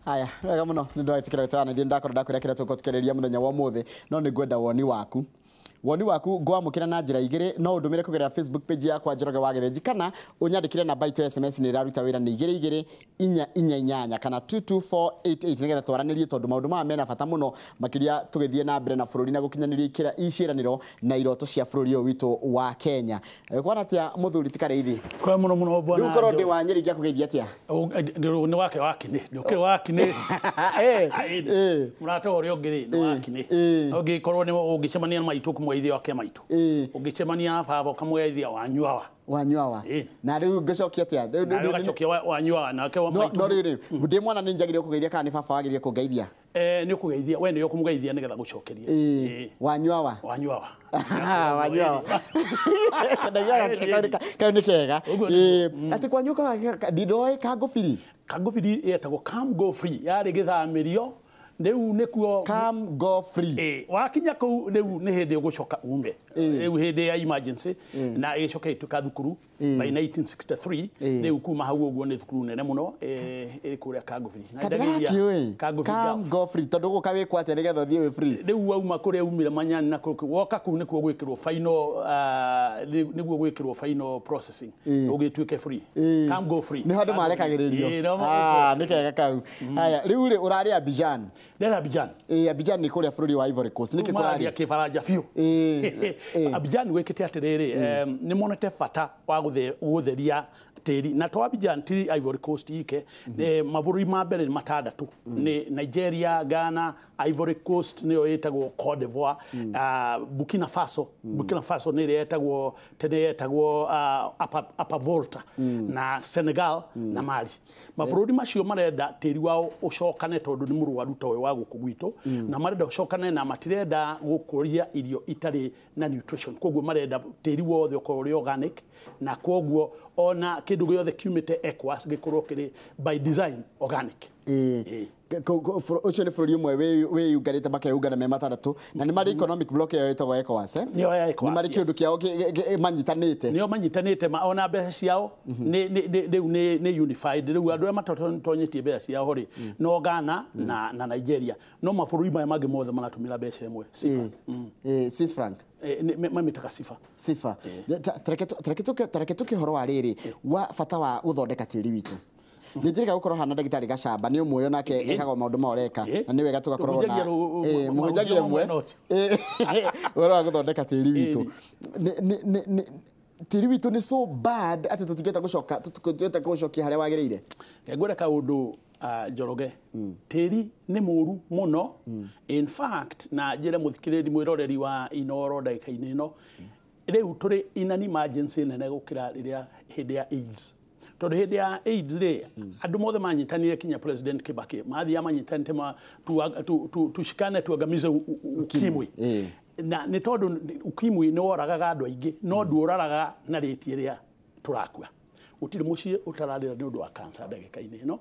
Haya, wega muno nĩ ndwagĩtĩkĩra gũtwana ithuĩ ndakorwo ndakwĩra kĩrĩa tũgũtũkĩrĩria mũthenya wa ũmũthĩ, no nĩ ngwenda woni waku. Woni waku ngwamũkĩra na njĩra igĩrĩ. No ũndũmĩre kũgerera Facebook page yakwa, Njoroge wa Gĩthĩnji, kana ũnyandĩkĩre namba itũ ya SMS, nĩ ĩraruta wĩra, nĩ 22488 kana 22488, nĩgetha twaranĩrie, tondũ maũndũ maya mena bata mũno makĩria tũgĩthiĩ na mbere na bũrũri na gũkinyanĩria ikĩra ciĩranĩro na iroto cia bũrũri ũyũ witũ wa Kenya. Kwana atĩa, mũthuri ti Karĩithi? Kwa muno muno, bwana. Rĩu korwo ndĩ wa Nyĩrĩ ingĩakũgeithia atĩa? Nĩ wake wakinĩ, ndũkĩrĩ wakinĩ. Mũrata ũrĩa ũngĩ rĩ nĩ wakinĩ. Ũngĩkorwo nĩ ũngĩcemania na maitũ, ũkũmũgeithia wake maitũ. Ũngĩcemania na baba, ũkamũgeithia wanyuawa. Wanyuawa. Na rĩu ngĩcokia atĩa? Na rĩu ũgacokia wanyuawa nake wa No. maitũ. No rĩrĩ, ndĩ mwana nĩ njagĩrĩire kũgeithia kana nĩ baba wagĩrĩire kũngeithia? Nĩ ũkũgeithia, we nĩwe ũkũmũgeithia nĩgetha gũcokeria. Wanyuawa. Wanyuawa. Wanyuawa. Ndaiguaga kau nĩ kega. Ũguo. Atĩ kwanyu ndindoĩ kangũbiri. Kangũbiri yetagwo Come Go Free, yarĩ gĩthamĩrio rĩu nĩkuo. Come Go Free. Wakinya kũu rĩu nĩ hĩndĩ ũgũcoka ume rĩu hĩndĩ ya emergency, na ĩgĩcoka ĩtuĩka thukuru by 1963. Rĩu kuma hau ũguo nĩ thukuru nene mũno, ĩrĩ kũrĩa Kangũbiri. Na ndagĩria Kandĩrakĩũĩ Kangũbiri Come Girls. Go Free, tondũ gũka wĩkwo atĩa nĩgetha ũthiĩ wĩ free? Rĩu wauma kũrĩa umire manyani na kũu, woka kũu nĩkuo gwĩkĩrwo final, nĩguo gwĩkĩrwo final processing ũgĩtuĩke free. Come Go Free. Nĩ handũ marekagĩrĩrio. No. Ah, nĩ kega kau. Haya, rĩu rĩ ũrarĩ Abidjan? Ndĩra Abidjan. Abidjan nĩ kũrĩa bũrũri wa Ivory Coast. Nĩkĩ mararia kũrarĩ? Kĩbaranja biũ. Abidjan gwĩkĩte atĩrĩrĩ, nĩ monete bata wa gũtheria tĩri, na to Abidjan, ti Ivory Coast ike. Mabũrũri ma mbere nĩ matandatũ, nĩ Nigeria, Ghana, Ivory Coast nĩyo ĩtagwo Cote d'Ivoire, Burkina Faso. Burkina Faso nĩ ĩrĩa ĩtagwo tene yetagwo Upper Volta, na Senegal na Mali. Mabũrũri macio marenda tĩri wao ũcokane, tondũ nĩ mũrwaru ta ũyũ wa gũkũ gwitũ, na marenda ũcokane na matirenda gũkũria irio itarĩ na nutrition. Koguo marenda tĩri wothe ũkorwo ũrĩ organic, na koguo ona kĩndũ gĩothe kiumĩte ECOWAS gĩkorwo kĩrĩ by design organic. Ũcio nĩ bũrũri ũmwe wĩyunganĩte, makeyungana me matandatũ, na nĩ marĩ economic bloc ĩyo ĩtagwo ECOWAS, eh? Nĩyo ya ECOWAS. Nĩ marĩ kĩũndũ kĩao manyitanĩte. Nĩo manyitanĩte, ona mbeca ciao rĩu nĩ unified. Rĩu andũ arĩa matatonyĩtie mbeca ciao rĩ no Ghana na Nigeria, no mabũrũri maya mangĩ mothe maratũmĩra mbeca ĩmwe, CFA. Swiss franc. Mamĩtaga CFA. CFA. Tareke tũke ũhoro wa rĩrĩ wa bata wa gũthondeka tĩri witũ. Nĩ njĩrĩga gũkorwo hana ndagĩtarĩ Gacamba nĩ ũmwe nake ekaga maũndũ ma ũreka, na nĩ wega tũgakorwo na Tũhunjagia mũhunjagia mahunjia ĩmwe mwena ũcio. Ũhoro wa gũthondeka tĩri witũ. Tĩri witũ nĩ so bad atĩ tũtingĩhota gũcoka, tũtingĩhota gũcokia harĩa wagĩrĩire. Ngwĩre kaũndũ, Njoroge, tĩri nĩ mũru mũno. In fact, na njĩre mũthikĩrĩri mwĩroreri wa Inoro ndagĩka-inĩ ĩno, rĩu tũrĩ in an emergency nene gũkĩra rĩrĩa hĩndĩ ya AIDS, tondũ hĩndĩ ya AIDS rĩ, andũ mothe manyitanire, kinya President Kibaki mathiaga manyitanĩte tushikane tuangamize ukimwi. Na nĩ tondũ ukimwi nĩ woragaga andũ aingĩ, no nduoraraga na rĩti ĩrĩa tũrakua. Gũtirĩ mũciĩ ũtararĩra nĩ ũndũ wa cancer ndagĩka-inĩ ĩno,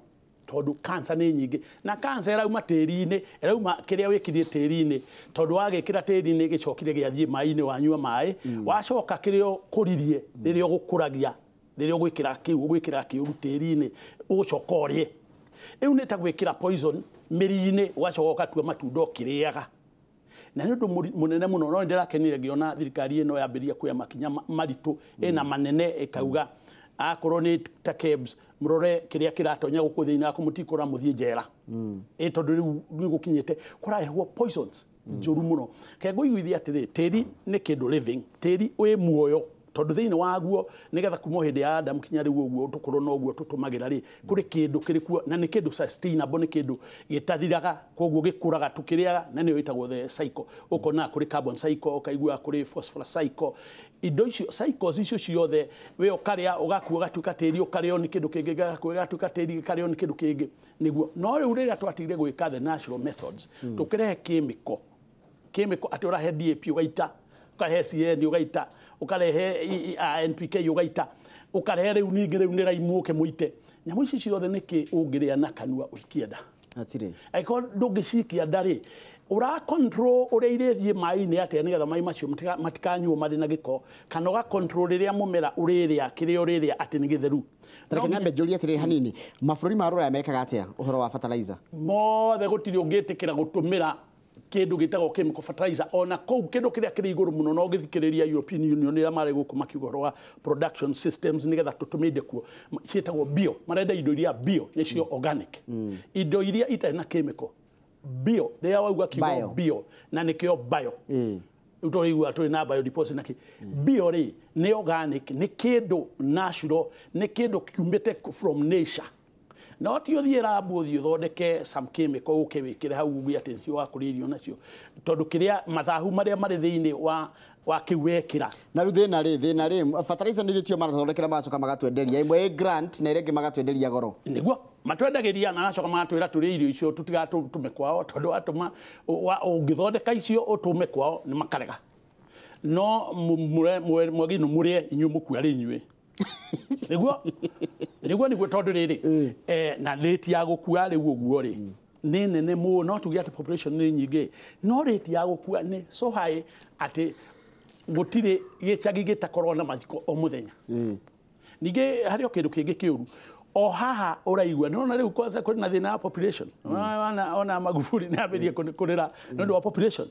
tondũ cancer nĩ nyingĩ, na cancer ĩrauma tĩri-inĩ, ĩrauma kĩrĩa wĩkĩrire tĩri-inĩ, tondũ wagĩkĩra tĩri-inĩ gĩcokire gĩathiĩ maĩ-inĩ, wanyua maĩ, wacoka kĩrĩa ũkũririe rĩrĩa ũgũkũragia, rĩrĩa ũgwĩkĩra kĩu ũgwĩkĩra kĩũru tĩri-inĩ, ũgũcoka ũrĩe. Rĩu nĩ ta gwĩkĩra poison mĩri-inĩ, ũgacoka ũgatua matunda ũkĩrĩaga, na nĩ ũndũ mũnene mũno. No nĩndĩrakenire ngĩona thirikari ĩno yambĩrĩria kuoya makinya maritũ ĩna manene, ĩkauga akorwo nĩ ta KEBS, mũrore kĩrĩa kĩratonya gũkũ thĩinĩ waku, mũtikũra mũthiĩ njera. Ĩ tondũ rĩu nĩ gũkinyĩte kũrarehwo poisons njũru mũno. Ke ngũiguithia atĩrĩ, tĩri nĩ kĩndũ living, tĩri wĩ muoyo, tondũ thĩinĩ waguo nĩgetha kuma o hĩndĩ ya Adamu kinya rĩu ũguo tũkorwo noguo tũtũmagĩra rĩ, kũrĩ kĩndũ kĩrĩ kuo, na nĩ kĩndũ sustainable, nĩ kĩndũ gĩtathiraga, koguo gĩkũraga tũkĩrĩaga, na nĩyo ĩtagwo the cycle. Ũkona kũrĩ carbon cycle, ũkaigua kũrĩ phosphorus cycle, indo icio cycles icio ciothe, we ũkarĩa ũgakua ũgatuĩka tĩri, ũkarĩo nĩ kĩndũ kĩngĩ, gĩgakua gĩgatuĩka tĩri, gĩkarĩo nĩ kĩndũ kĩngĩ. Nĩguo no rĩu rĩrĩa twatigire gwĩka the natural methods, tũkĩrehe chemical, chemical atĩ ũrahe DAP ũgaita, ũkarehe CN ũgaita, ũkarehe NPK ũgaita, ũkarehe rĩu ningĩ rĩu nĩ raimu ũke mũite nyamũ ici ciothe. Nĩkĩ ũngĩrĩa na kanua ũikie nda? Hatirĩ. Angĩkorwo ndũngĩcikia nda rĩ, Ura control uria irithie mai-inĩ atĩa nĩgetha mai macio matikanyuo marĩ na gĩko, kana ũga control rĩrĩa mũmera ũrĩrĩa kĩrĩa ũrĩrĩa atĩ nĩ gĩtheru. Reke nyambe njũrie atĩrĩrĩ hanini, mabũrũri ma rũraya mekaga atĩa ũhoro wa fertilizer? Mothe gũtirĩ ũngĩtĩkĩra gũtũmĩra kĩndũ gĩtagwo chemical fertilizer ona kũu kĩndũ kĩrĩa kĩrĩ igũrũ mũno no gĩthikĩrĩria European Union ĩrĩa marĩ gũkũ makiuga ũhoro wa production systems nĩgetha tũtũme indo kuo ciĩtagwo bio, marenda indo iria bio nĩcio organic, indo iria itarĩ na chemical bio rĩrĩa wauga kiugo bio na nĩkĩo bio rĩu tũraigua tũrĩ na bio deposit na kĩ bio rĩ nĩ organic, nĩ kĩndũ natural, nĩ kĩndũ kiumĩte from nature. No ti ũthiĩ rabu ũthiĩ ũthondeke some chemical ũke wĩkĩre hau uge atĩ nĩcio wakũrĩa irio nacio, tondũ kĩrĩa mathahu marĩa marĩ thĩinĩ wa kĩu wekĩra. Na rĩu thĩna rĩ fertilizer nĩ ithuĩ marathondekera magacoka magatwenderia ĩmwe ĩ grant na ĩrĩa ĩngĩ magatwenderia goro. Nĩguo matwendagĩria na magacoka magatwĩra tũrĩe irio icio tũtigatũme kwao, tondũ watũma ũngĩthondeka icio ũtũme kwao nĩ makarega. No mwagĩrĩirwo mũrĩe inyuĩ mũkua rĩ inyuĩ. Nĩguo tondũ rĩrĩ na rate ya gũkua rĩu ũguo rĩ nĩ nene mũno, tuge atĩ population nĩ nyingĩ, no rate ya gũkua nĩ so high atĩ gũtirĩ gĩcagi gĩtakorwo na mathiko o mũthenya. Ningĩ harĩ o kĩndũ kĩngĩ kĩũru o haha ũraigua nĩwona rĩu kwanza kũrĩ na thĩna wa population. Ona Magufuli nĩ ambĩrĩrie kũrĩra nĩ ũndũ wa population.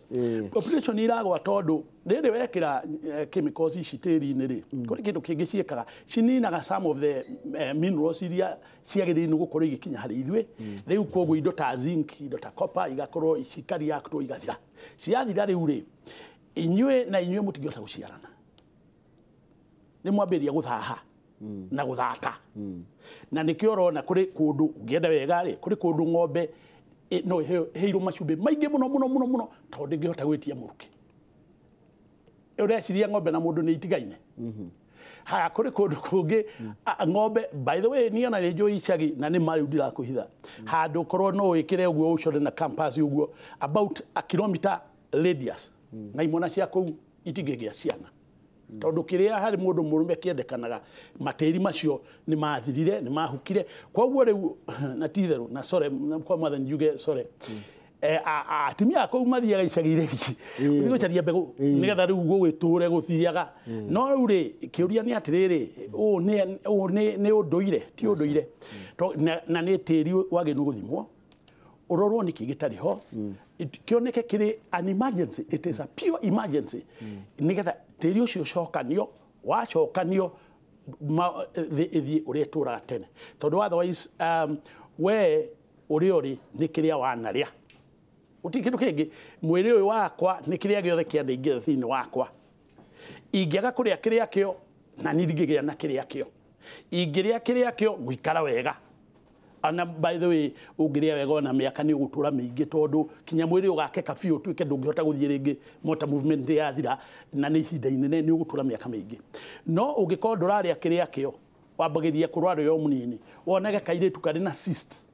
Population iragwa tondũ rĩrĩ wekĩra chemicals ici tĩri-inĩ rĩ, kũrĩ kĩndũ kĩngĩ ciĩkaga, cininaga some of the minerals iria ciagĩrĩirwo gũkorwo igĩkinya harĩ ithuĩ. Rĩu koguo indo ta zinc, indo ta copper igakorwo cikareactwo igathira. Ciathira rĩu rĩ, inyuĩ na inyuĩ mũtingĩhota gũciarana, nĩ mwambĩrĩria gũthaha na gũthaka. Na nĩkĩo ũrona kũrĩ kũndũ ũngĩenda wega rĩ, kũrĩ kũndũ ng'ombe no ĩheirwo macumbĩ maingĩ mũno mũno mũno mũno tondũ ndĩngĩhota gwĩtia mũrukĩ. Ũreciria ng'ombe na mũndũ nĩ itigaine. Haya, kũrĩ kũndũ kũngĩ ng'ombe, by the way niĩ ona nĩ njũĩ icagi na nĩ ma rĩu ndirakũhitha, handũ korwo no wĩkĩre ũguo ũcore na campus ũguo about a kilometer radius, na imwana cia kũu itingĩgĩa ciana. Tondũ kĩrĩa harĩ mũndũ mũrũme kĩendekanaga matĩri macio nĩ mathirire, nĩ mahukire. Koguo rĩu na ti itherũ na sorry kwa mwathani njuge sorry, atumia a kũu mathiaga icagi-inĩ gũthiĩ gũcaria mbegũ nĩgetha rĩu gũgĩtũre gũthiaga. No rĩu rĩ kĩũria nĩ atĩrĩrĩ, ũũ nĩ ũndũire, ti ũndũire, na nĩ tĩri wagĩrĩirwo gũthimwo ũrorwo nĩkĩ gĩtarĩ ho, kĩoneke kĩrĩ an emergency, it is a pure emergency, nĩgetha tĩri ũcio ũcokanio, wacokanio thĩ ĩthiĩ ũrĩa ĩtũraga tene. Tondũ otherwise we ũrĩa ũrĩ nĩ kĩrĩa wanarĩa, gũtirĩ kĩndũ kĩngĩ. Mwĩrĩ ũyũ wakwa nĩ kĩrĩa gĩothe kĩandaingĩra thĩinĩ wakwa, ingĩaga kũrĩa kĩrĩa kĩo na niĩ ndingĩgĩa na kĩrĩa kĩo, ingĩrĩa kĩrĩa kĩo ngũikara wega. Ona by the way ũngĩrĩa wega ona mĩaka nĩ ũgũtũra mĩingĩ, tondũ kinya mwĩrĩ ũgakeka biũ ũtuĩke ndũngĩhota gũthiĩ rĩngĩ, motor movement nĩ yathira na nĩ ihinda inene, nĩ ũgũtũra mĩaka mĩingĩ. No ũngĩkorwo ndũrarĩa kĩrĩa kĩo, wambagĩrĩria kũrwara ũrĩ o mũnini, wonage kairĩtu karĩ na cyst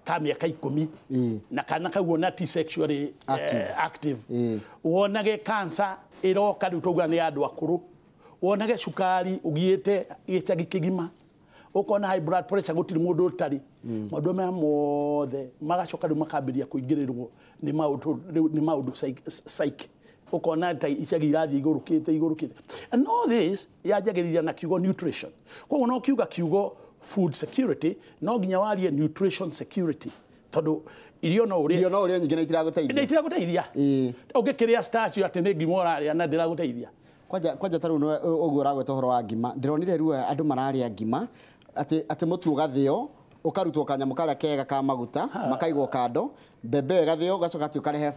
ka mĩaka 10 na kana kau ona ti sexually active, wonage cancer ĩroka rĩu tauga nĩ andũ akũrũ, wonage cukari ũgiĩte gĩcagi kĩgima, ũkona high blood pressure gũtirĩ mũndũ ũtarĩ. Maũndũ maya mothe magacoka rĩu makambĩrĩria kũingĩrĩrwo nĩ maũndũ psych, ũkona ta icagi irathiĩ igũrũkĩte. And all this yanjagĩrĩria na kiugo nutrition. Koguo no kiuga kiugo food security, no nginya warie nutrition security, tondũ irio no ũrĩe, irio no ũrĩe nyingĩ na itiragũteithia, na itiragũteithia. Ũngĩkĩrĩa starch atĩ nĩ ngima ũrarĩa na ndĩragũteithia. Kwanja ta rĩu ũguo ũragweta ũhoro wa ngima, ndĩronire rĩu andũ mararĩa ngima atĩ mũtu ũgathĩo ũkarutwo kanyamũ karĩa kega ka maguta makaigwo kando, mbembe ĩgathĩo ũgacoka atĩ ũkarehe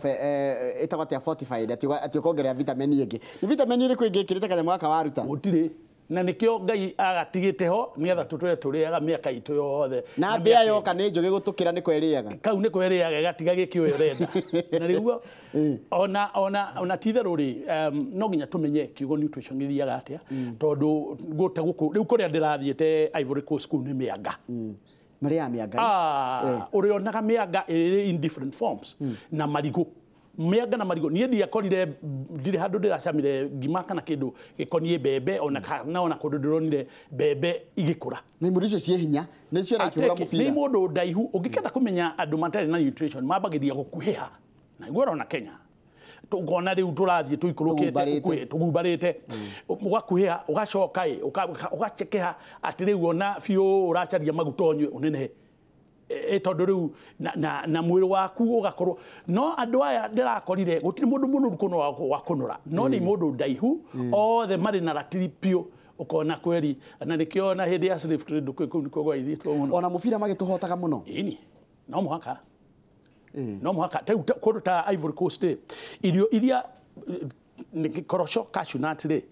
ĩtagwo atĩa fortified, atĩ ũkongerera vitamin ĩngĩ. Nĩ vitamin ĩrĩkũ ĩngĩ ĩkĩrĩte kanyamũ gaka waruta? Gũtirĩ. Na nĩkĩo Ngai agatigĩte ho nĩgetha tũtũre tũrĩaga mĩaka itũ yothe. Na mbĩa yoka nĩ njũgĩ gũtũkĩra nĩ kwerĩaga. Kau nĩ kwerĩaga ĩgatiga gĩkĩ ũyũ ũrenda. Na rĩu ona ti itherũ rĩ, no nginya tũmenye kiugo nutrition gĩthiaga atĩa, tondũ gũte gũkũ rĩu kũrĩa ndĩrathiĩte Ivory Coast kũu nĩ mĩanga. Marĩaga mĩanga. Ũrĩonaga mĩanga ĩrĩ in different forms na marigũ. Mĩanga na marigũ niĩ ndiakorire ndirĩ handũ ndĩracamire ngima kana kĩndũ gĩkoniĩ mbembe ona kana ona kũndũ ndĩronire mbembe igĩkũra. Nĩ imũndũ icio ciĩ hinya, nĩ ciona ikĩhũra mũbira. Nĩ mũndũ ndaihu ũngĩkenda kũmenya andũ matarĩ na nutrition mambagĩrĩria gũkuhĩha. Na iguo na Kenya tugona riu turathie tuikurukite tugumbarite ugakuhia ugacoka ugacekeha ati riu ona biu uracaria maguta unyue unenehe tondu riu na mwiri waku ugakorwo no andu aya ndirakorire gutiri mundu munoru kuno wa kunora no ni mundu ndaihu othe mari na ratiri piu ukona kweri na nikio na hindi ya slave trade kuu nikuo gwaithitwo muno ona mubira magituhotaga muno ini no muhaka no muhaka kundu ta Ivory Coast irio iria korosho cashew nuts ri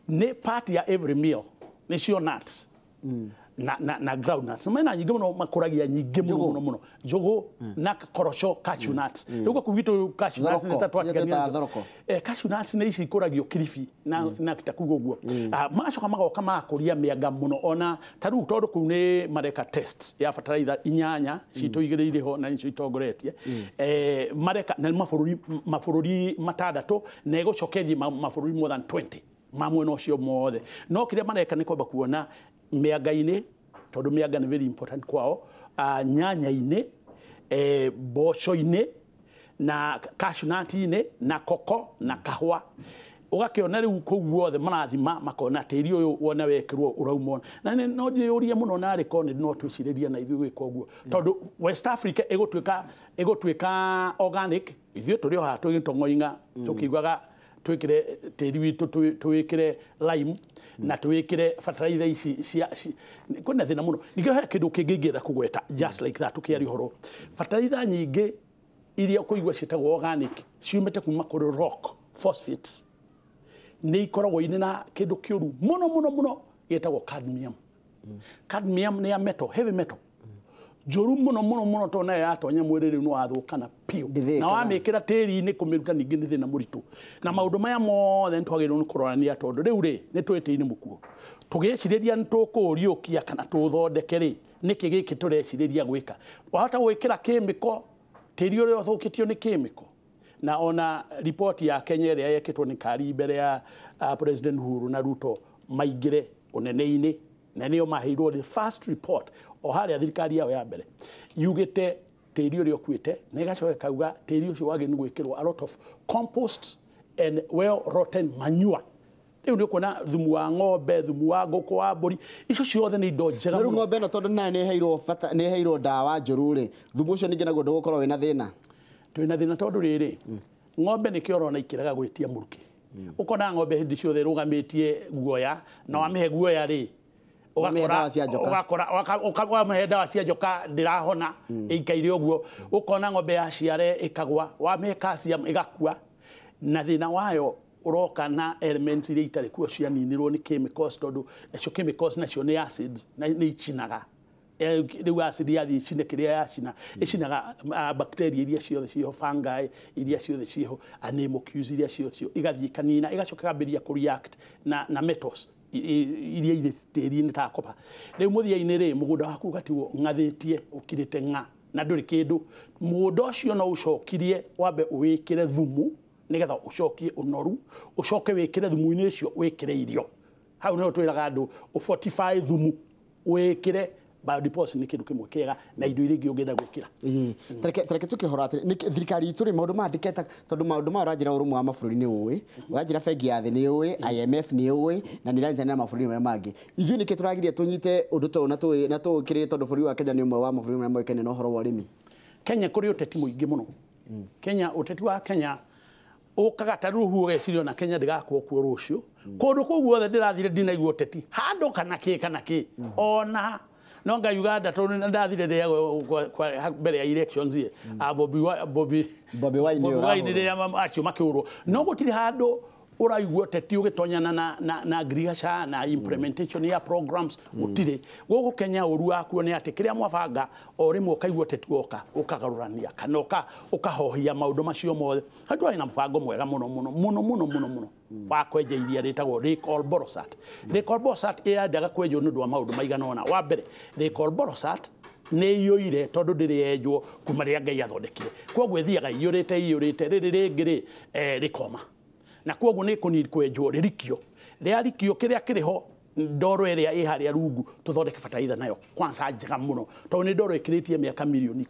ni part ya every meal ni cio nuts na ground nuts mena nyingi muno makuragia nyingi muno muno njugu na korosho cashew nuts riu kuu gitu cashew nuts ni tatwatigania cashew nuts ni ici ikuragio Kilifi na kitakugo guo magacoka magoka magakuria mianga muno ona ta riu tondu kuu ni mareka tests ya fertilizer inyanya citu igiriire ho na nicio itongoretie mareka na mabũrũri matandatu na igucokethi mabũrũri more than 20 ma mwena ucio mothe no kiria mareka ni kwamba kuona mĩanga-inĩ tondũ mĩanga nĩ very important kwao nyanya-inĩ mboco-inĩ na cashew nut-inĩ na koko na kahũa ũgakĩona rĩu kũu guothe marathima makona tĩri ũyũ wona wekĩrwo ũrauma na no njĩyũrie mũno narĩ korwo nĩ no twĩcirĩrie na ithuĩ gwĩka ũguo tondũ West Africa ĩgũtuĩka organic ithuĩ tũrĩ o haha tũgĩtong'oing'a tũkĩiguaga twikire tĩri witũ twikire lime na twikire fertilizer ici cia kwĩna thĩna mũno ningĩ he kĩndũ kĩngĩ ingĩenda kũgweta just like that tũkĩaria ũhoro fertilizer nyingĩ iria ũkũigua ciĩtagwo organic ciumĩte kuma kũrĩ rock phosphates nĩ ikoragwo irĩ na kĩndũ kĩũru mũno mũno mũno gĩtagwo cadmium. Cadmium nĩ ya metal, heavy metal njũru mũno mũno mũno tondũ nayo yatonya mwĩrĩ rĩu nĩ wathũkana piũ na wamĩkĩra tĩri-inĩ kũmĩruta ningĩ nĩ thĩna mũritũ na maũndũ maya mothe nĩ twagĩrĩirwo nĩ kũrorania tondũ rĩu rĩ nĩ twĩ tĩri-inĩ mũkuo tũgĩcirĩria nĩ tũkũũriũkia kana tũũthondeke rĩ nĩkĩ gĩkĩ tũrecirĩria gwĩka wahota gwĩkĩra kĩmĩko tĩri ũrĩa ũthũkĩtio nĩ kĩmĩko na ona riboti ya Kenya ĩrĩa yekĩtwo nĩ Kari mbere ya President Uhuru na Ruto maingĩre ũnene-inĩ na nĩo maheirwo the first report o harĩa thirikari yao ya mbere yugĩte tĩri ũrĩa ũkuĩte na ĩgacoka ĩkauga tĩri ũcio wagĩrĩirwo nĩ gwĩkĩrwo a lot of compost and well rotten manure. Rĩu nĩ ũkuona thumu wa ng'ombe, thumu wa ngũkũ, wa mbũri, icio ciothe nĩ indo njega mũno. Rĩu ng'ombe ĩno tondũ nayo nĩ ĩheirwo bata, nĩ ĩheirwo ndawa njũru rĩ, thumu ũcio ningĩ naguo ndũgũkorwo wĩna thĩna. Twĩna thĩna tondũ rĩrĩ ng'ombe nĩkĩo ũrona ikĩrega gwĩtia mũrukĩ. Ũkona ng'ombe hĩndĩ ciothe ĩrũgamĩtie guoya na wamĩhe guoya rĩ ũgakora wamĩhe ndawa cia njoka ndĩrahona ĩikaire ũguo ũkona ng'ombe yaciare ĩkagwa wamĩhe calcium ĩgakua na thĩna wayo ũroka na elements iria itarĩ kuo cianinirwo nĩ chemicals tondũ nacio chemicals nacio nĩ acids na nĩ icinaga rĩu acid yathiĩ icine kĩrĩa yacina ĩcinaga bacteria iria ciothe ciĩho fungi iria ciothe ciĩho anemocules iria ciothe igathiĩ ikanina ĩgacoka ĩkambĩrĩria kũ react na metals iria irĩ tĩri-inĩ ta copper. Rĩu mũthia-inĩ rĩ mũgũnda waku ũgatigwo ũng'athĩtie ũkirĩte ng'a na ndũrĩ kĩndũ mũgũnda ũcio no ũcokirie wambe ũwĩkĩre thumu nĩgetha ũcokie ũnoru ũcoke wĩkĩre thumu-inĩ ũcio wĩkĩre irio hau nĩho twĩraga andũ ũfortify thumu wĩkĩre biodeposit nĩ kĩndũ kĩmwe kĩega na indo iria ingĩ ũngĩenda gwĩkĩra. Tareke tũkĩhora atĩrĩ thirikari itũ rĩ maũndũ maya ndĩketa tondũ maũndũ maya ũranjĩra ũrũmwe wa mabũrũri nĩ ũĩ ũranjĩra bengi ya thĩ nĩ ũĩ IMF nĩ ũĩ na nĩ ĩranyitanĩra na mabũrũri marĩa mangĩ ithuĩ nĩkĩ tũragiria tũnyite ũndũ ta ũyũ na tũũkĩrĩre tondũ bũrũri wa Kenya nĩ ũmwe wa mabũrũri marĩa moĩkaine na ũhoro wa ũrĩmi. Kenya kũrĩ ũteti mũingĩ mũno. Kenya ũteti wa Kenya ũkaga ta rĩu ũgeciria ona Kenya ndĩgakorwo kuo rũciũ kũndũ kũu guothe ndĩrathire ndinaigua ũteti handũ kana kĩ kana kĩ ona no nga Uganda tondũ ndathire rĩrĩa mbere ya elections Bobi Wine rĩrĩa acio makĩũrwo no gũtirĩ handũ ũraigua ũteti ũgĩtonyana na agriculture na implementation ya programs gũtirĩ gũkũ Kenya ũru wakuo nĩ atĩ kĩrĩa mwabanga o rĩmwe ũkaigua ũteti woka ũkagarũrania kana ũkahohia maũndũ macio mothe hau twarĩ na mũbango mwega mũno mũno mũno mũno mũno mũno wa kwenja iria rĩtagwo Lake Olborosat. Lake Olborosat ĩyendaga kwenjwo nĩ ũndũ wa maũndũ maigana ũna. Wa mbere Lake Olborosat nĩ iyũire tondũ ndĩrĩ yenjwo kuma rĩrĩa Ngai athondekire koguo ĩthiaga iyũrĩte iyũrĩte rĩrĩ rĩngĩ rĩ rĩkoma na koguo nĩ kũni kwenjwo rĩrikio rĩarikio kĩrĩa kĩrĩ ho ndoro ĩrĩa ĩ harĩa rungu tũthondeke bataraitha nayo kwanza njega mũno tondũ nĩ ndoro ĩkĩrĩtie mĩaka mirioni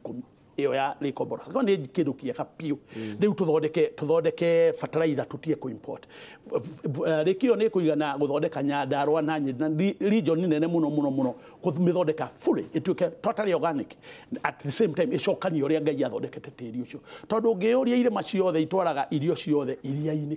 10 ĩyo ya Lake Oboros. Ko nĩ kĩndũ kĩega biũ. Rĩu tũthondeke fertilizer tũtige kũ import. Lake ĩyo nĩ ĩkũigana gũthondeka Nyandarua na Nyeri na region nene mũno mũno mũno, kũmĩthondeka fully ĩtuĩke totally organic, at the same time ĩcokanie ũrĩa Ngai athondekete tĩri ũcio, tondũ ũngĩyũria irĩma ciothe itwaraga irio ciothe iria-inĩ.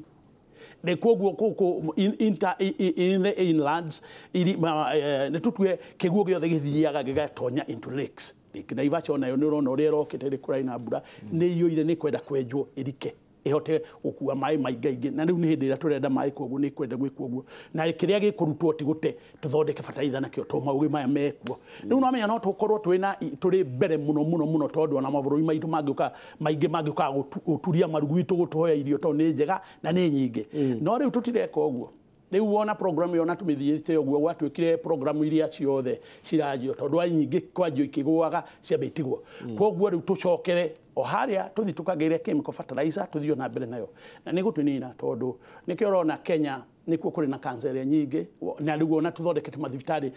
Nĩ koguo kũkũ in the inlands nĩ tũtue kĩguo gĩothe gĩthiaga gĩgatonya into lakes. Lake Naivasha onayo nĩ ũrona ũrĩa ĩrokĩte ĩrĩ kũraya na mbura, nĩ iyũire, nĩ kwenda kwenjwo ĩrike ĩhote gũkua maĩ maingaingĩ, na rĩu nĩ hĩndĩ ĩrĩa tũrenda maĩ, koguo nĩ kwenda gwĩkwo ũguo, na kĩrĩa gĩkũrutwo ti gũte, tũthondeke bataraitha nakĩo tondũ maũgĩ maya mekuo. Rĩu no menya no tũkorwo twĩna tũrĩ mbere mũno mũno mũno, tondũ ona mabũrũri maitũ mangĩũka maingĩ mangĩũka gũturia maru gwitũ gũtũhoya irio tondũ nĩ njega na nĩ nyingĩ. No rĩu tũtireka ũguo. Rĩu wona program ĩyo na tũmĩthiĩte ũguo, gwatuĩkire program iria ciothe ciranjio, tondũ wa nyingĩ kwanjio ikĩgũaga ciambe itigwo. Koguo rĩu tũcokere o harĩa tũthiĩ tũkagĩre chemical fertilizer, tũthiĩ na mbere nayo na nĩ gũtũnina, tondũ nĩkĩo ũrona Kenya nĩkuo kũrĩ na cancer ĩrĩa nyingĩ, na rĩu ona tũthondekete mathibitarĩ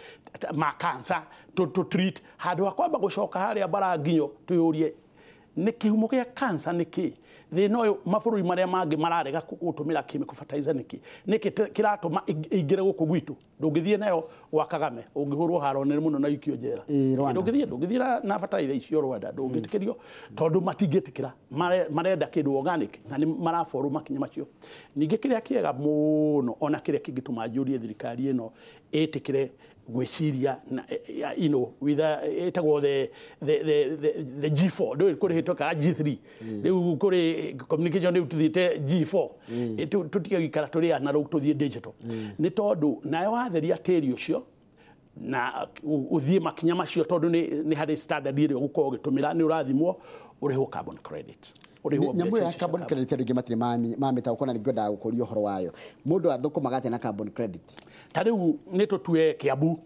ma cancer to treat, handũ ha kwamba gũcoka harĩa bara nginyo twĩyũrie nĩ kĩhumo gĩa cancer nĩ kĩ. Thĩna ũyũ mabũrũri marĩa mangĩ mararega gũtũmĩra chemical fertilizer nĩkĩ? Nĩkĩ kĩratũma ĩingĩre gũkũ gwitũ? Ndũngĩthiĩ nayo gwa Kagame, ũngĩhũrwo haro nene mũno na ikio njera. Rwanda. Ndũngĩthiĩ na fertilizer icio Rwanda, ndũngĩtĩkĩrio tondũ matingĩtĩkĩra. Marenda kĩndũ organic na nĩ maraborwo makinya macio. Ningĩ kĩrĩa kĩega mũno ona kĩrĩa kĩngĩtũma njũrie thirikari ĩno ĩtĩkĩre gwĩciria na with ĩtagwo the G4, ndũĩ kũrĩ hĩtũkaga G3, rĩu kũrĩ communication, rĩu tũthiĩte G4. Tũtige gũikara tũrĩ analog, tũthiĩ digital. Nĩ tondũ nayo watheria tĩri ũcio na ũthiĩ makinya macio, tondũ nĩ harĩ standard ĩrĩa ũgũkorwo ũgĩtũmĩra, nĩ ũrathimwo ũrĩhwo carbon credit, ũrĩhwo Nyamũ mbeca ya icio cia carbon credit andũ aingĩ matirĩ mamĩtaũkwo, na nĩngwendaga gũkũria ũhoro wayo. Mũndũ athũkũmaga atĩa na carbon credit? Ta rĩu nĩ tũtue Kiambu.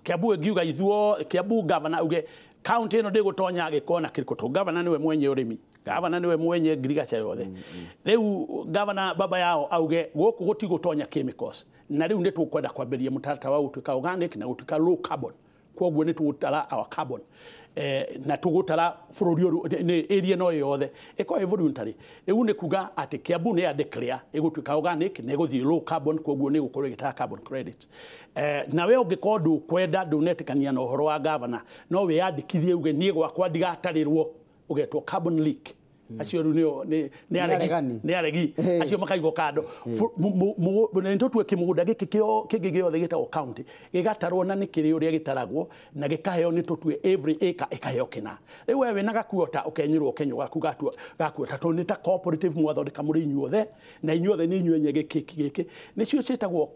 Kiambu ĩngiuga ithuo Kiambu governor auge county ĩno ndĩgũtonya gĩko na kĩrĩkũ, tondũ governor nĩwe mwenye ũrĩmi, governor nĩwe mwenye ngirigaca yothe. Rĩu governor baba yao auge gũkũ gũtigũtonya chemicals, na rĩu nĩ tũkwenda kwambĩrĩria mũtaratara wa gũtuĩka organic na gũtuĩka low carbon, koguo nĩ tũgũtara our carbon na tũgũtara bũrũri ũyũ nĩ area no yothe ĩkorwo ĩ voluntary. Rĩu nĩ kuga atĩ Kiambu nĩ ya declare ĩgũtuĩka organic na ĩgũthiĩ low carbon, koguo nĩ ĩgũkorwo ĩgĩtara carbon credit. Nawe ũngĩkorwo ndũkwenda, ndũnetĩkania na ũhoro wa governor, no wĩyandĩkithie uge niĩ gwakwa ndigatarĩrwo, ũgetwo carbon leak. Acio rĩu nĩo nĩ aregi. Aregani. Nĩ aregi acio makaigwo kando. Nĩ tũtue kĩmũgũnda gĩkĩ kĩngĩ gĩothe gĩtagwo county gĩgatarwo, na nĩ kĩrĩ ũrĩa gĩtaragwo na gĩkaheo, nĩ tũtue every acre ĩkaheo kĩna. Rĩu we wĩna gakuota ũkenyĩrwo ũkenywo gaku gakuota, tondũ nĩ ta cooperative mwathondeka mũrĩ inyuothe, na inyuothe nĩ inyuĩ enye gĩkĩ gĩkĩ. Nĩcio ciĩtagwo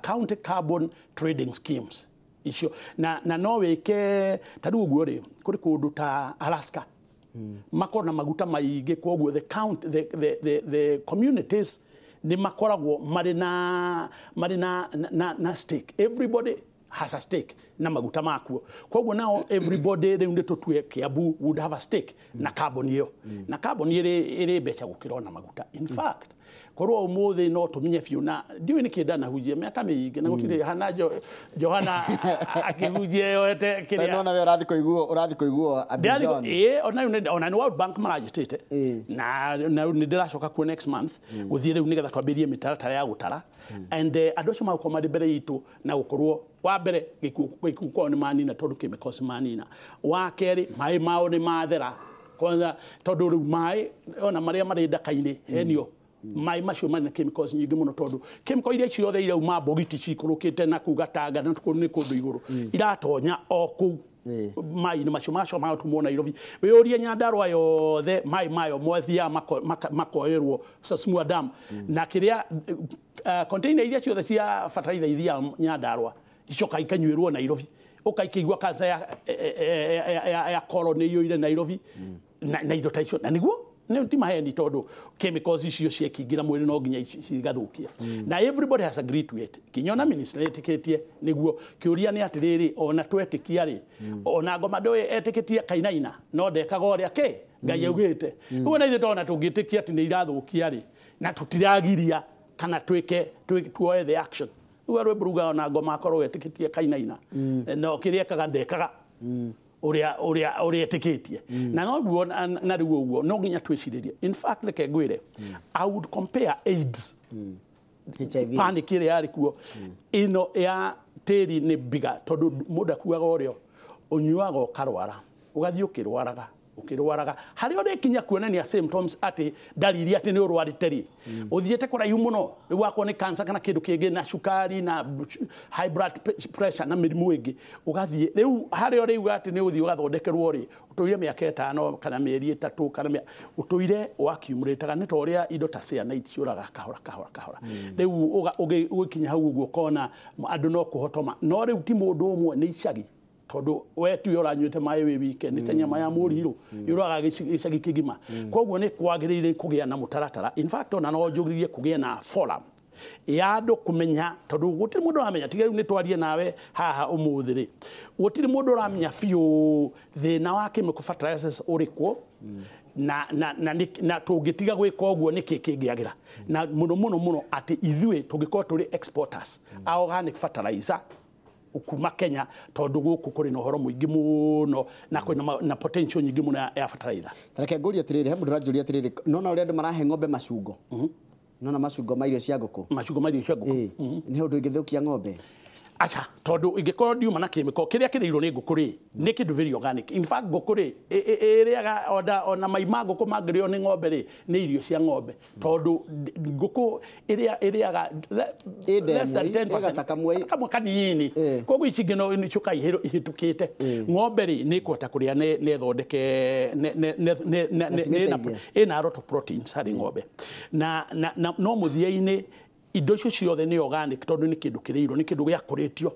county carbon trading schemes icio. Na no wĩke ta rĩu ũguo rĩ, kũrĩ kũndũ ta Alaska makorwo na maguta maingĩ, koguo the count the, the, the, the communities nĩ makoragwo marĩ na stake. Everybody has a stake na maguta makuo, koguo nao everybody, rĩu nĩ tũtue Kiambu would have a stake na carbon ĩyo, na carbon ĩrĩ mbeca gũkĩra ona maguta. In fact, korwo ũmũthĩ no tũmenye biũ, na ndiũĩ nĩkĩ ndanahunjia mĩaka mĩingĩ na gũtirĩ hana Johana akĩhunjia yoete Tondũ kĩrĩa. Nona we ũrathiĩ kũiguo Abidjan. Ĩĩ, ona rĩu ona nĩ World Bank maranjĩtĩte na nĩ ndĩracoka kuo next month gũthiĩ rĩu nĩgetha twambĩrĩrie mĩtaratara ya gũtara, and andũ acio magũkorwo marĩ mbere itũ na gũkorwo wa mbere gĩkuũ kwao nĩ manina tondũ chemicals manina, wa kerĩ maĩ mao nĩ mathera kwanza, tondũ rĩu maĩ ona marĩa marĩ ndaka-inĩ henio maĩ macio marĩ na chemicals nyingĩ mũno, tondũ chemical iria ciothe irauma mbogiti cikũrũkĩte na kuu Gatanga na kũu nĩ kũndũ igũrũ iratonya o kũu maĩ-inĩ macio macoka magatũmwo Nairobi. Wĩyũrie Nyandarua yothe maĩ mayo mothiaga makoerwo Sasumua Dam, na kĩrĩa container iria ciothe cia fertilizer ithiaga Nyandarua icoka ikanyuĩrwo Nairobi, ũkaikĩigua cancer ya colon nĩ iyũire Nairobi na indo ta icio, na nĩguo nĩ ti maheni, tondũ chemicals icio ciekĩingĩra mwĩrĩ no nginya cigathũkia, na everybody has agreed to it, kinya ona minister etĩkĩtie nĩguo. Kĩũria nĩ atĩrĩrĩ, ona twetĩkia rĩ, ona ngoma ndũĩ etĩkĩtie kainaina no ndekaga ũrĩa kĩ Ngai augĩte ũguo, na ithuĩ tona tũngĩtĩkia atĩ nĩ irathũkia rĩ, na tũtiragiria kana twĩke tuoe the action. Rĩu rwĩmbo rugaga ona ngoma akorwo etĩkĩtie kainaina no kĩrĩa ekaga ndekaga. uria etikitie na noguo na riu uguo no nginya twiciririe. In fact reke ngwire, I would compare AIDS, HIV, panic ĩrĩa yarĩ kuo, ĩno ya tĩri nĩ biga tondũ mũndũ akuaga ũrĩo ũnyuaga ũkarwara ũgathiĩ ũkĩrwaraga harĩa ũrĩkinya kuonania symptoms atĩ ndariri atĩ nĩ ũrwarĩte rĩ, ũthiĩte kũraihu mũno rĩu wakorwo nĩ cancer kana kĩndũ kĩngĩ na cukari na high blood pressure na mĩrimũ ĩngĩ ũgathiĩ rĩu harĩa ũrĩuga atĩ nĩ ũthiĩ ũgathondekerwo rĩ, ũtũire mĩaka 5 kana mĩeri 3 kana ũtũire ũaccumulataga nĩ ta ũrĩa indo ta cyanide ciũraga kahora kahora kahora. Rĩu ũgĩkinya hau ũguo ũkona andũ no kũhotoma, no rĩu ti mũndũ ũmwe nĩ icagi tondũ we tiwe ũranyuĩte maĩ wĩ wike nĩ ta nyama ya mũrirũ yũraga gĩcagi kĩgima. Koguo nĩ kwagĩrĩire kũgĩa na mũtaratara. In fact ona no njũgĩrĩrie kũgĩa na forum ya andũ kũmenya tondũ gũtirĩ mũndũ ũramenya, tiga rĩu nĩ twarie nawe haha ũmũthĩ rĩ, gũtirĩ mũndũ ũramenya biũ thĩna wa chemical fertilizers ũrĩkũ na na na na tũngĩtiga gwĩka ũguo nĩkĩ kĩngĩagĩra, na mũno mũno mũno atĩ ithuĩ tũngĩkorwo tũrĩ exporters a organic fertilizer kuma Kenya tondu guku kuri na uhoro muingi muno na kwina na potential nyingi muno ya fertilizer. Tareke ngurie atiriri, he mundu ranjuria atiriri, nona uria andu marahe ng'ombe macungo, nona macungo ma irio cia nguku, macungo ma irio cia nguku ni undu ingithukia ng'ombe? Acha, tondu ingikorwo ndiuma na chemical kiria kiriirwo ni nguku ri ni kindu very organic. In fact nguku ri iriaga ona mai ma nguku mangĩrĩo ni ng'ombe ri ni irio cia ng'ombe tondu nguku iria iriaga less than 10% kamwe kanini, koguo ici ingĩ no nicoka ihitukite ng'ombe ri ni ĩkũhota kũrĩa ne ĩthondeke ĩna a lot of proteins harĩ ng'ombe na no mũthia-inĩ indo icio ciothe nĩ organic tondu nĩ kĩndũ kĩrĩirwo, nĩ kĩndũ gĩakũrĩtio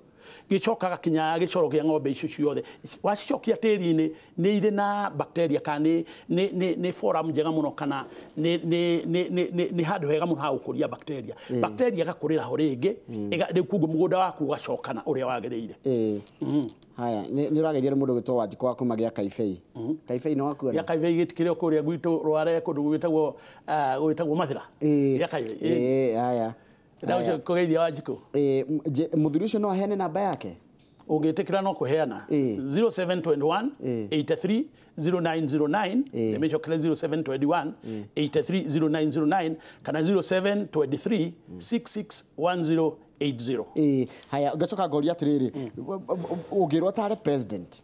gĩcokaga kinya gĩcoro kĩa ng'ombe icio ciothe wacicokia tĩri-inĩ nĩ irĩ na bacteria kana nĩ forum njega mũno kana nĩ handũ hega mũno ha gũkũria bacteria, bacteria ĩgakũrĩra ho rĩngĩ rĩu koguo mũgũnda waku ũgacokana ũrĩa wagĩrĩire. Haya, nĩ ũrageithia mũndũ gwĩtwo Wanjikũ wa kuma gĩa Kaibei. Kaibei nĩ wakuona? Gĩa Kaibei gĩtikĩrĩ o kũrĩa gwitũ Rware kũndũ gwĩtagwo Mathĩra. Gĩa Kaibei. Haya. Ndaũcio kũgeithia Wanjikũ. Mũthuri ũcio no aheane namba yake? Ũngĩtĩkĩra no kũheana 0721 83 0909, nĩmĩcokere 0721 83 0909 kana 0723 661080. Haya, ngacoka ngoria atiriri, ũngĩrwo tarĩ president,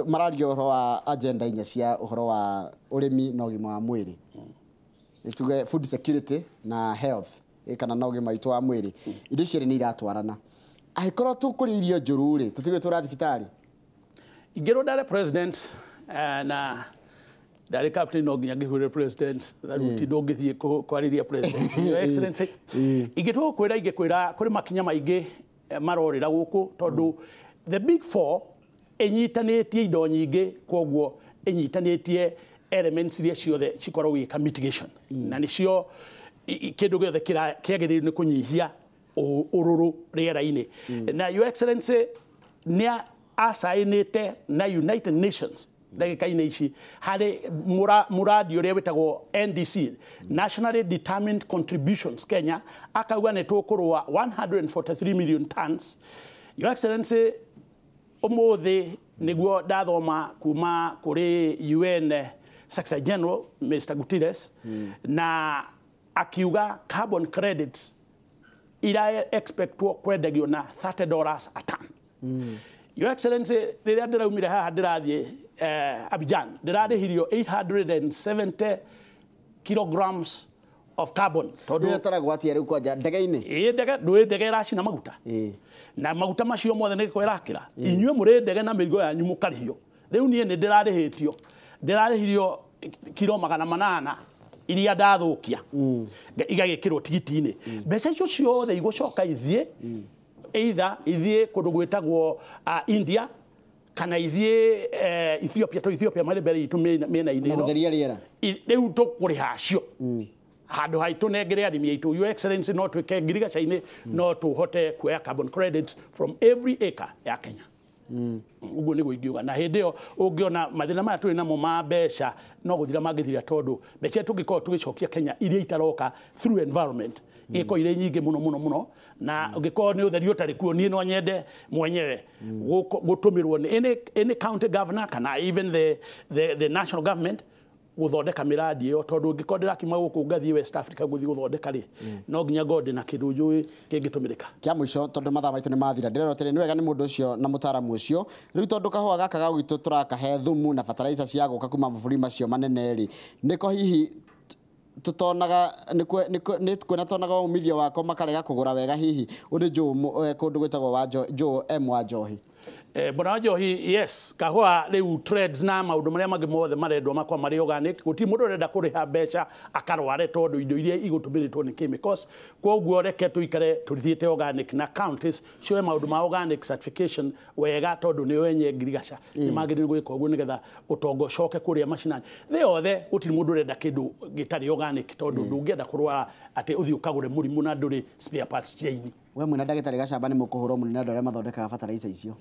mararia ũhoro wa agenda inya cia ũhoro wa ũrĩmi na ũgima wa mwĩrĩ, tuge food security na health kana na ũgima witũ wa mwĩrĩ, indo icio nĩ iratwarana, angĩkorwo tũkũrĩa irio njũru rĩ, tũtigwĩtwara thibitarĩ? Ingĩrwo ndarĩ president na ndarĩ captain no nginya ngĩhũre president tharuti ndũngĩthiĩ kwarĩria president Your Excellency. Ingĩtua gũkwĩra, ingĩkwĩra kũrĩ makinya maingĩ marorĩra gũkũ tondũ the big four ĩnyitanĩtie indo nyingĩ, koguo ĩnyitanĩtie elements iria ciothe cikoragwo igĩka mitigation na nĩcio kĩndũ gĩothe kĩagĩrĩirwo nĩ kũnyihia ũrũrũ rĩera-inĩ. Na Your Excellency nĩ acainĩte na United Nations ndagĩka-inĩ ici harĩ mũradi ũrĩa wĩtagwo NDC, Nationally Determined Contributions Kenya, akauga nĩ tũkũrũa 143 million tons. Your Excellency ũmũthĩ nĩguo ndathoma kuma kũrĩ UN Secretary General Mr. Guterres na akiuga carbon credits ira expectwo kwendagio na $30 a ton. Your Excellency rĩrĩa ndĩraumire haha ndĩrathiĩ Abidjan ndĩrarĩhirio 870 kilograms of carbon tondu ĩtaragwo atĩa rĩu kwanja ndege-inĩ? Ĩĩ ndege, ndũĩ ndege ĩracina maguta na maguta macio mothe nĩ gĩko ĩrakĩra, inyuĩ mũrĩ ndege na mĩrigo yanyu mũkarĩhio. Rĩu niĩ nĩ ndĩrarĩhĩtio, ndĩrarĩhirio kiro 800 iria ndathũkia igagĩkĩrwo tigiti-inĩ. Mbeca icio ciothe igũcoka ithiĩ either ithiĩ kũndũ gwĩtagwo India kana ithiĩ Ethiopia, to Ethiopia marĩ mbere itũ mĩena-inĩ ĩno. Gũtheria rĩera. Rĩu tũkũrĩha acio handũ haitũ nengere arĩmi aitũ. Your Excellency no twĩke ngirigaca-inĩ, no tũhote kuoya carbon credits from every acre ya Kenya. Ũguo nĩguo ingiuga. Na hĩndĩ ĩyo ũngĩona mathĩna maya tũrĩ namo ma mbeca no gũthira mangĩthira, tondũ mbeca iria tũngĩkorwo tũgĩcokia Kenya iria itaroka through environment Ĩko irĩ nyingĩ mũno mũno mũno, na ũngĩkorwo nĩ ũtheri ũtarĩ kuo, niĩ no nyende mwenyewe gũtũmĩrwo nĩ any county governor kana even the national government gũthondeka mĩradi ĩyo, tondũ ũngĩkorwo ndĩrakiuma gũkũ ngathiĩ West Africa gũthiĩ gũthondeka rĩ, no nginya ngorwo ndĩna kĩndũ njũĩ kĩngĩtũmĩrĩka. Kĩa mũico, tondũ mathaa maitũ nĩ mathira, ndĩrerwo atĩrĩ, nĩ wega nĩ mũndũ ũcio na mũtaaramu ũcio. Rĩu tondũ kahũa gaka ga gwitũ tũrakahe thumu na fertilizer cia gũka kuma mabũrũri macio manene rĩ, nĩko hihi tutonaga nĩ kuona tonaga umithio wako makarega kũgũra wega? Hihi ũndũ Joe kũndũ gwĩtagwo wa Joe M wa Njohi. Bwana Njohi, yes, kahũa rĩu trades na maũndũ marĩa mangĩ mothe marendwo makwa marĩ organic. Gũtirĩ mũndũ ũrenda kũrĩha mbeca akarware tondũ indo iria igũtũmĩrĩtwo nĩ chemicals. Koguo reke tũikare tũthiĩte organic, na counties cioe maũndũ ma organic certification wega, tondũ nĩo enye ngirigaca nĩ magĩrĩirwo gwĩka ũguo nĩgetha ũtonga ũcoke kũrĩa macinani. Thĩ yothe gũtirĩ mũndũ ũrenda kĩndũ gĩtarĩ organic, tondũ ndũngĩenda kũrwara atĩ ũthiĩ ũkagũre mũrimũ na ndũrĩ spare parts cia ini. We mwĩna ndagĩtarĩ Gacamba nĩ mũkũhũrwo mũno nĩ andũ arĩa mathondekaga fertilizer icio.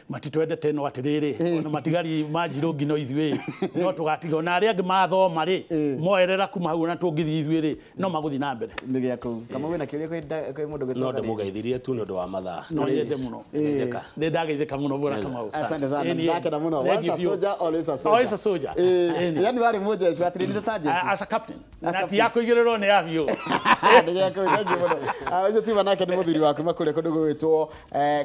Matitwendete, no atĩrĩrĩ, ona matigari ma njirũngi no ithuĩ no tũgatiga, ona arĩa angĩ mathoma rĩ moerera kuma hau, ona tũngĩthiĩ ithuĩ rĩ, no magũthiĩ na mbere. Nĩ gĩa kũu kama wĩna kĩũria kwĩ mũndũ gwĩtwo No ndĩmũgeithirie tu nĩ ũndũ wa mathaa. No nyende mũno. Ngeithĩka. Nĩ ndageithĩka mũno, bwana Kamau. Asante sana, ndakena mũno. Once a soldier, always a soldier. Always a soldier. Yani warĩ mũjeshi, watirĩrĩte ta jeshi. As a captain. Na ti ya kũigĩrĩrwo nĩ ya biũ. Nĩ gĩa kũu, thank you mũno. Ũcio tiuma nake nĩ mũthuri wa kuma kũrĩa kũndũ gwĩtwo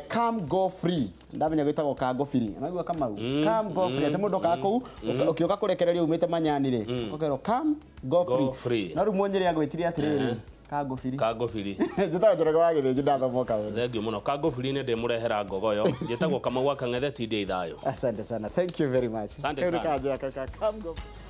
Come Go Free. Ndamenya gwĩtagwo Kango Free. Unaigua Kamau? Come Go Free. Atĩ mũndũ okaga kũu, ũkĩũka kũrekererio umĩte manyani rĩ, ũkerwo come go Go free. Free. No rĩu mwonyere agwĩtire atĩrĩrĩ, Kango Free. Kango Free. Njĩtagwo Njoroge wa Gĩthĩnji, ndathoma kaũndũ. Thengiũ mũno. Kango Free nĩ ndĩmũrehera ngogoyo. Njĩtagwo Kamau wa Kang'ethe, tindia ithayũ. Asante sana. Thank you very much. Asante Kau nĩ sana. kanjũ ka Come Go Free.